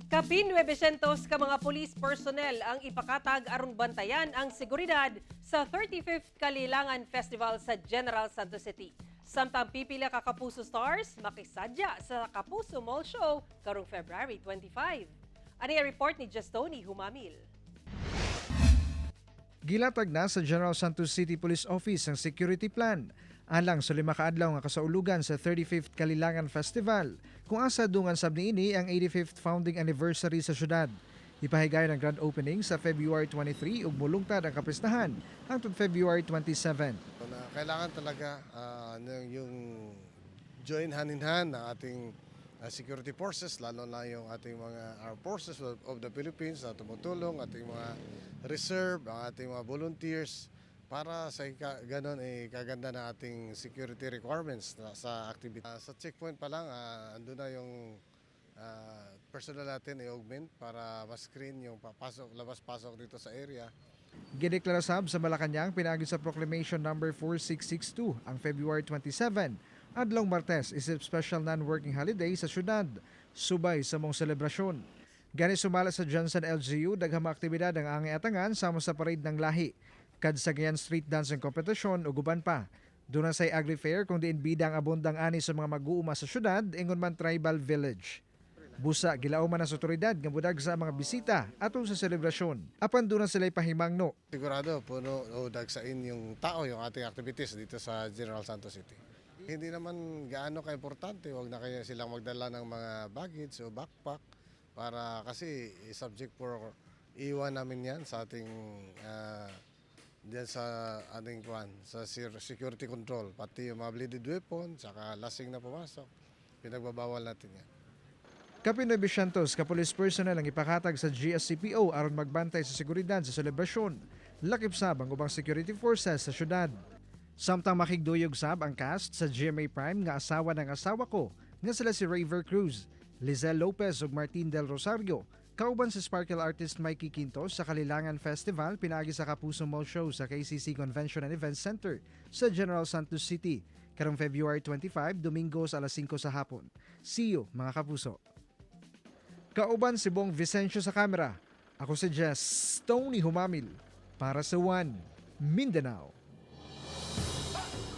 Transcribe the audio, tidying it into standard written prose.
Kapin 900 ka mga police personnel ang ipakatag aron bantayan ang seguridad sa 35th Kalilangan Festival sa General Santos City. Samtang pipila ka Kapuso Stars makisadya sa Kapuso Mall Show karong February 25. Ani ang report ni Justoni Humamil. Gilatag na sa General Santos City Police Office ang security plan alang sa 5 ka adlaw nga kasaulugan sa 35th Kalilangan Festival kung asa dungan sab niini ang 85th founding anniversary sa syudad. Ipahigayon ang grand opening sa February 23 ug mulungtad ang kapistahan hangtod February 27. Na kailangan talaga yung join hand in hand ng ating security forces, lalo na yung ating mga armed forces of the Philippines na tumutulong, ating mga reserve, ang ating mga volunteers, para sa ganon eh, kaganda na ating security requirements sa activity. Sa checkpoint pa lang, andun na yung personnel natin i-augment para ma-screen yung papasok, labas-pasok dito sa area. Gideklara sab sa Malacañang pinaagi sa Proclamation Number 4662 ang February 27, adlong Martes, isip special non-working holiday sa syudad, subay sa maong selebrasyon. Gani sumala sa GenSan LGU, daghang mga aktibidad ang angay atangan sama sa parade ng lahi, Kadsagayan Street Dancing Competition ug uban pa. Duna say Agri Fair kung diin bida ang abundang ani sa mga mag-uuma sa syudad, ingon man tribal village. Busa gilauman na sa otoridad nga budag sa mga bisita atol sa selebrasyon. Apan duna sila'y pahimangno. Sigurado, puno o dagsain yung tao, yung ating activities dito sa General Santos City. Hindi naman gaano ka-importante, huwag na kaya silang magdala ng mga baggage o backpack para kasi subject for iwan namin yan sa ating diyan sa ating kwan, sa security control, pati yung mga bladed weapon, saka lasing na pumasok, pinagbabawal natin yan. Kapin 900 ka police personnel ang ipakatag sa GSCPO aron magbantay sa seguridad sa selebrasyon. Lakip sab ang ubang security forces sa syudad. Samtang makigduyog sab ang cast sa GMA Prime nga Asawa ng Asawa Ko nga sila si Rayver Cruz, Liezel Lopez ug Martin Del Rosario kauban si Sparkle artist Mikey Quintos sa Kalilangan Festival pinaagi sa Kapuso Mall Show sa KCC Convention and Events Center sa General Santos City karong February 25, Domingo sa alas 5 sa hapon. See you, mga kapuso. Kauban si Bong Vicencio sa kamera. Ako si Jess Tony Humamil para sa One Mindanao.